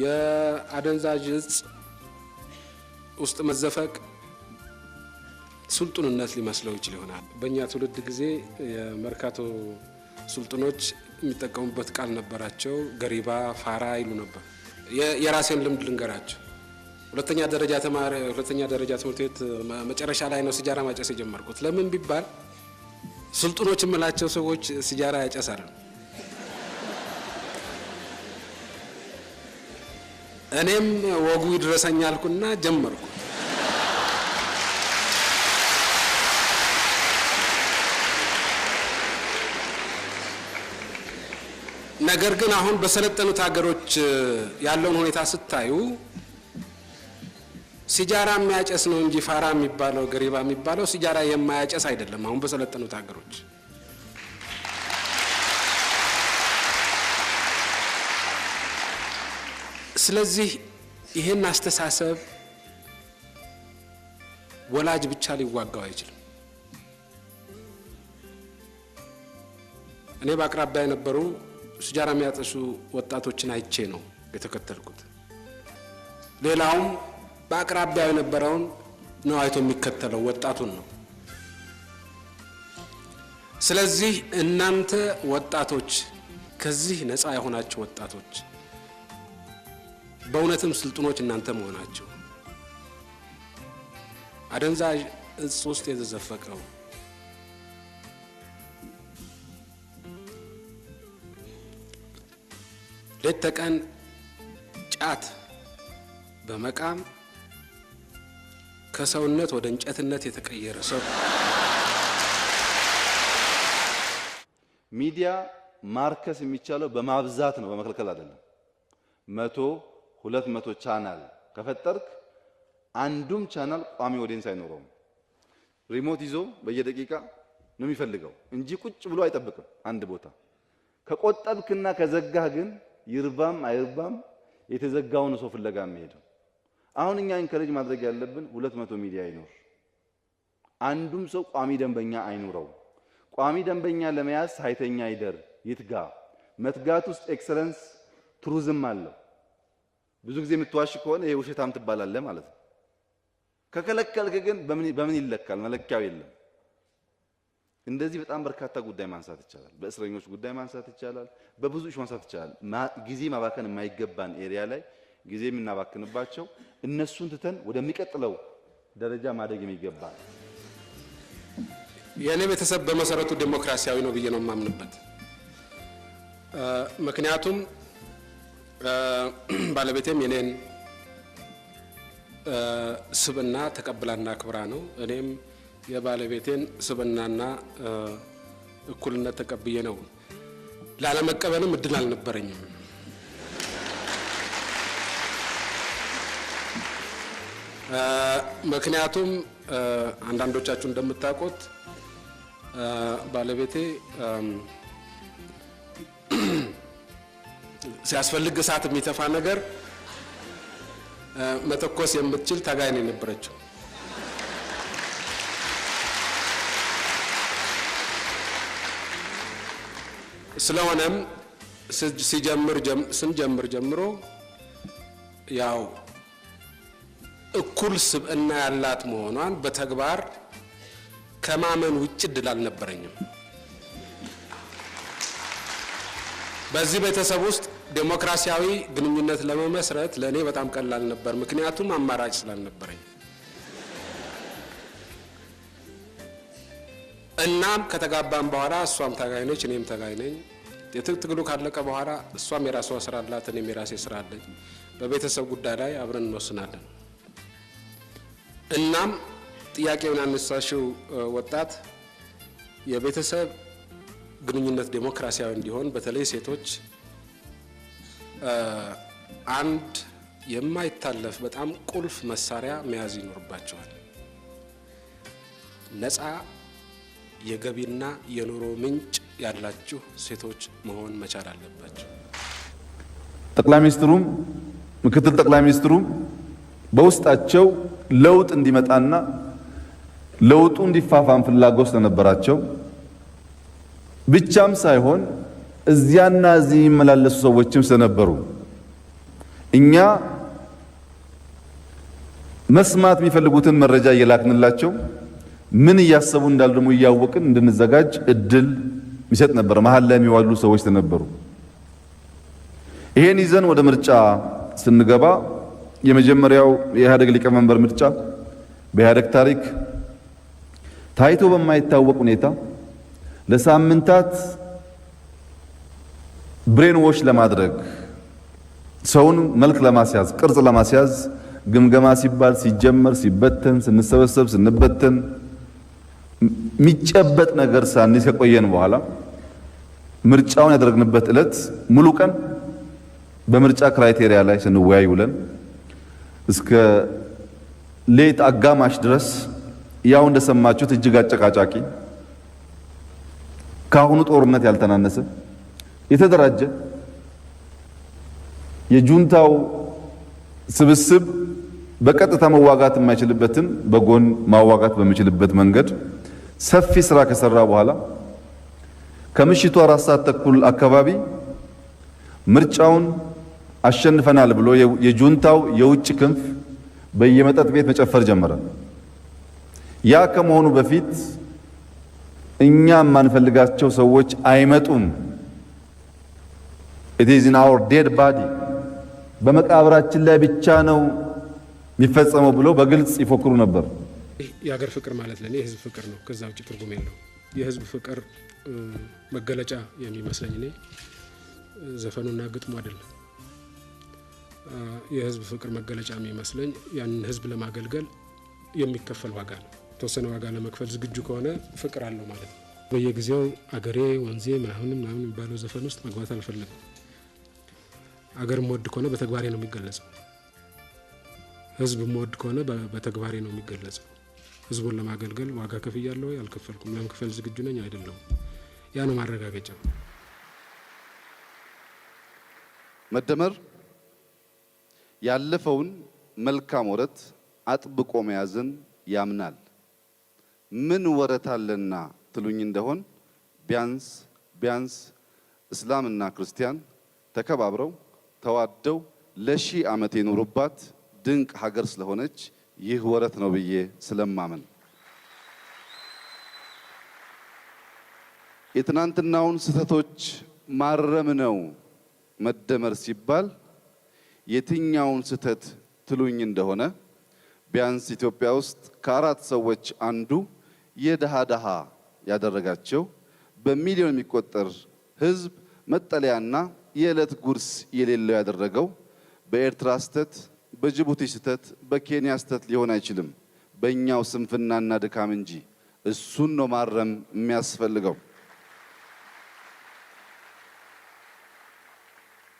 የአደንዛዥ እጽ ውስጥ መዘፈቅ ስልጡንነት ሊመስለው ይችል ይሆናል። በእኛ ትውልድ ጊዜ የመርካቶ ስልጡኖች የሚጠቀሙበት ቃል ነበራቸው። ገሪባ፣ ፋራ ይሉ ነበር። የራሴን ልምድ ልንገራቸው። ሁለተኛ ደረጃ ተማሪ፣ ሁለተኛ ደረጃ ትምህርት ቤት መጨረሻ ላይ ነው ሲጃራ ማጨስ የጀመርኩት። ለምን ቢባል ስልጡኖች የምላቸው ሰዎች ሲጃራ ያጨሳሉ። እኔም ወጉ ይድረሰኝ አልኩና ጀመርኩ። ነገር ግን አሁን በሰለጠኑት ሀገሮች ያለውን ሁኔታ ስታዩ ሲጃራ የሚያጨስ ነው እንጂ ፋራ የሚባለው፣ ገሪባ የሚባለው ሲጃራ የማያጨስ አይደለም። አሁን በሰለጠኑት ሀገሮች ስለዚህ ይህን አስተሳሰብ ወላጅ ብቻ ሊዋጋው አይችልም። እኔ በአቅራቢያ የነበሩ ሲጃራ የሚያጨሱ ወጣቶችን አይቼ ነው የተከተልኩት። ሌላውም በአቅራቢያው የነበረውን ነው አይቶ የሚከተለው፣ ወጣቱን ነው። ስለዚህ እናንተ ወጣቶች፣ ከዚህ ነፃ የሆናችሁ ወጣቶች፣ በእውነትም ስልጡኖች እናንተ መሆናችሁ፣ አደንዛዥ እጽ ውስጥ የተዘፈቀው፣ ሌት ተቀን ጫት በመቃም ከሰውነት ወደ እንጨትነት የተቀየረ ሰው ሚዲያ ማርከስ የሚቻለው በማብዛት ነው፣ በመከልከል አይደለም። 100፣ 200 ቻናል ከፈጠርክ አንዱም ቻናል ቋሚ audience አይኖረውም። Remote ይዞ በየደቂቃ ነው የሚፈልገው እንጂ ቁጭ ብሎ አይጠብቅም አንድ ቦታ። ከቆጠብክና ከዘጋህ ግን ይርባም አይርባም የተዘጋውን ሰው ፍለጋ የሚሄደው። አሁን እኛ encourage ማድረግ ያለብን 200 ሚዲያ ይኖር፣ አንዱም ሰው ቋሚ ደንበኛ አይኑረው። ቋሚ ደንበኛ ለመያዝ ሳይተኛ ይደር፣ ይትጋ። መትጋት ውስጥ excellence truth ም አለው። ብዙ ጊዜ የምትዋሽ ከሆነ ይሄ ውሸታም ትባላለህ ማለት ነው። ከከለከልክ ግን በምን ይለካል? መለኪያው የለም። እንደዚህ በጣም በርካታ ጉዳይ ማንሳት ይቻላል። በእስረኞች ጉዳይ ማንሳት ይቻላል። በብዙ issue ማንሳት ይቻላል። ጊዜ ማባከን የማይገባን area ላይ ጊዜ የምናባክንባቸው እነሱን ትተን ወደሚቀጥለው ደረጃ ማደግ የሚገባ። የእኔ ቤተሰብ በመሰረቱ ዴሞክራሲያዊ ነው ብዬ ነው የማምንበት። ምክንያቱም ባለቤቴም የኔን ስብዕና ተቀብላና አክብራ ነው። እኔም የባለቤቴን ስብዕናና እኩልነት ተቀብዬ ነው። ላለመቀበልም እድል አልነበረኝም። ምክንያቱም አንዳንዶቻችሁ እንደምታውቁት ባለቤቴ ሲያስፈልግ እሳት የሚተፋ ነገር መተኮስ የምትችል ታጋይ ነው የነበረችው። ስለሆነም ሲጀምር ስንጀምር ጀምሮ ያው እኩል ስብዕና ያላት መሆኗን በተግባር ከማመን ውጭ እድል አልነበረኝም። በዚህ ቤተሰብ ውስጥ ዴሞክራሲያዊ ግንኙነት ለመመስረት ለእኔ በጣም ቀላል ነበር፣ ምክንያቱም አማራጭ ስላልነበረኝ። እናም ከተጋባን በኋላ እሷም ታጋይ ነች፣ እኔም ታጋይ ነኝ። የትጥቅ ትግሉ ካለቀ በኋላ እሷም የራሷ ስራ አላት፣ እኔም የራሴ ስራ አለኝ። በቤተሰብ ጉዳይ ላይ አብረን እንወስናለን። እናም ጥያቄውን ያነሳሽው ወጣት፣ የቤተሰብ ግንኙነት ዴሞክራሲያዊ እንዲሆን በተለይ ሴቶች አንድ የማይታለፍ በጣም ቁልፍ መሳሪያ መያዝ ይኖርባቸዋል። ነፃ የገቢና የኑሮ ምንጭ ያላችሁ ሴቶች መሆን መቻል አለባቸው። ጠቅላይ ሚኒስትሩም ምክትል ጠቅላይ ሚኒስትሩም በውስጣቸው ለውጥ እንዲመጣና ለውጡ እንዲፋፋም ፍላጎት ስለነበራቸው ብቻም ሳይሆን እዚያና እዚህ የሚመላለሱ ሰዎችም ስለነበሩ እኛ መስማት የሚፈልጉትን መረጃ እየላክንላቸው ምን እያሰቡ እንዳሉ ደግሞ እያወቅን እንድንዘጋጅ እድል የሚሰጥ ነበር። መሀል ላይ የሚዋሉ ሰዎች ነበሩ። ይሄን ይዘን ወደ ምርጫ ስንገባ የመጀመሪያው የኢህአዴግ ሊቀመንበር ምርጫ በኢህአዴግ ታሪክ ታይቶ በማይታወቅ ሁኔታ ለሳምንታት brainwash ለማድረግ፣ ሰውን መልክ ለማስያዝ፣ ቅርጽ ለማስያዝ ግምገማ ሲባል ሲጀመር፣ ሲበተን፣ ስንሰበሰብ፣ ስንበተን የሚጨበጥ ነገር ሳንይዝ ከቆየን በኋላ ምርጫውን ያደረግንበት ዕለት ሙሉ ቀን በምርጫ criteria ላይ ስንወያይ ውለን እስከ ሌት አጋማሽ ድረስ ያው እንደሰማችሁት እጅግ አጨቃጫቂ፣ ከአሁኑ ጦርነት ያልተናነሰ፣ የተደራጀ የጁንታው ስብስብ በቀጥታ መዋጋት የማይችልበትን በጎን ማዋጋት በሚችልበት መንገድ ሰፊ ስራ ከሰራ በኋላ ከምሽቱ 4:30 አካባቢ ምርጫውን አሸንፈናል ብሎ የጁንታው የውጭ ክንፍ በየመጠጥ ቤት መጨፈር ጀመረ። ያ ከመሆኑ በፊት እኛ የማንፈልጋቸው ሰዎች አይመጡም፣ it is in our dead body፣ በመቃብራችን ላይ ብቻ ነው የሚፈጸመው ብሎ በግልጽ ይፎክሩ ነበር። የሀገር ፍቅር ማለት ለእኔ የህዝብ ፍቅር ነው። ከዛ ውጭ ትርጉም የለው። የህዝብ ፍቅር መገለጫ የሚመስለኝ እኔ ዘፈኑና ግጥሙ አይደለም። የህዝብ ፍቅር መገለጫ የሚመስለኝ ያንን ህዝብ ለማገልገል የሚከፈል ዋጋ ነው። የተወሰነ ዋጋ ለመክፈል ዝግጁ ከሆነ ፍቅር አለው ማለት ነው። በየጊዜው አገሬ ወንዜ ምናምን ምናምን የሚባለው ዘፈን ውስጥ መግባት አልፈለግም። አገር ምወድ ከሆነ በተግባሬ ነው የሚገለጸው። ህዝብ ምወድ ከሆነ በተግባሬ ነው የሚገለጸው። ህዝቡን ለማገልገል ዋጋ ከፍያለሁ ወይ አልከፈልኩም፣ ለመክፈል ዝግጁ ነኝ አይደለሁም። ያ ነው ማረጋገጫው። መደመር ያለፈውን መልካም ወረት አጥብቆ መያዝን ያምናል። ምን ወረት አለና ትሉኝ እንደሆን ቢያንስ ቢያንስ እስላምና ክርስቲያን ተከባብረው ተዋደው ለሺህ ዓመት የኖሩባት ድንቅ ሀገር ስለሆነች ይህ ወረት ነው ብዬ ስለማምን፣ የትናንትናውን ስህተቶች ማረም ነው መደመር ሲባል የትኛውን ስህተት ትሉኝ እንደሆነ ቢያንስ ኢትዮጵያ ውስጥ ከአራት ሰዎች አንዱ የድሃ ድሃ ያደረጋቸው፣ በሚሊዮን የሚቆጠር ሕዝብ መጠለያና የዕለት ጉርስ የሌለው ያደረገው በኤርትራ ስህተት፣ በጅቡቲ ስህተት፣ በኬንያ ስህተት ሊሆን አይችልም። በእኛው ስንፍናና ድካም እንጂ። እሱን ነው ማረም የሚያስፈልገው።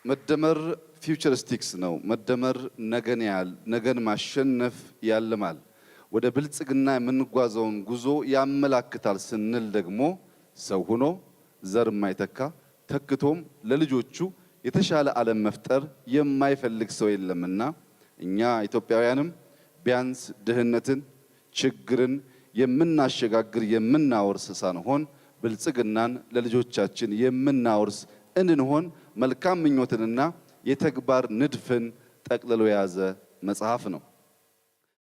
መደመር futuristics ነው። መደመር ነገን ያህል ነገን ማሸነፍ ያልማል። ወደ ብልጽግና የምንጓዘውን ጉዞ ያመላክታል ስንል ደግሞ ሰው ሆኖ ዘር የማይተካ፣ ተክቶም ለልጆቹ የተሻለ ዓለም መፍጠር የማይፈልግ ሰው የለምና እኛ ኢትዮጵያውያንም ቢያንስ ድህነትን፣ ችግርን የምናሸጋግር የምናወርስ ሳንሆን ብልጽግናን ለልጆቻችን የምናወርስ እንድንሆን መልካም ምኞትንና የተግባር ንድፍን ጠቅልሎ የያዘ መጽሐፍ ነው።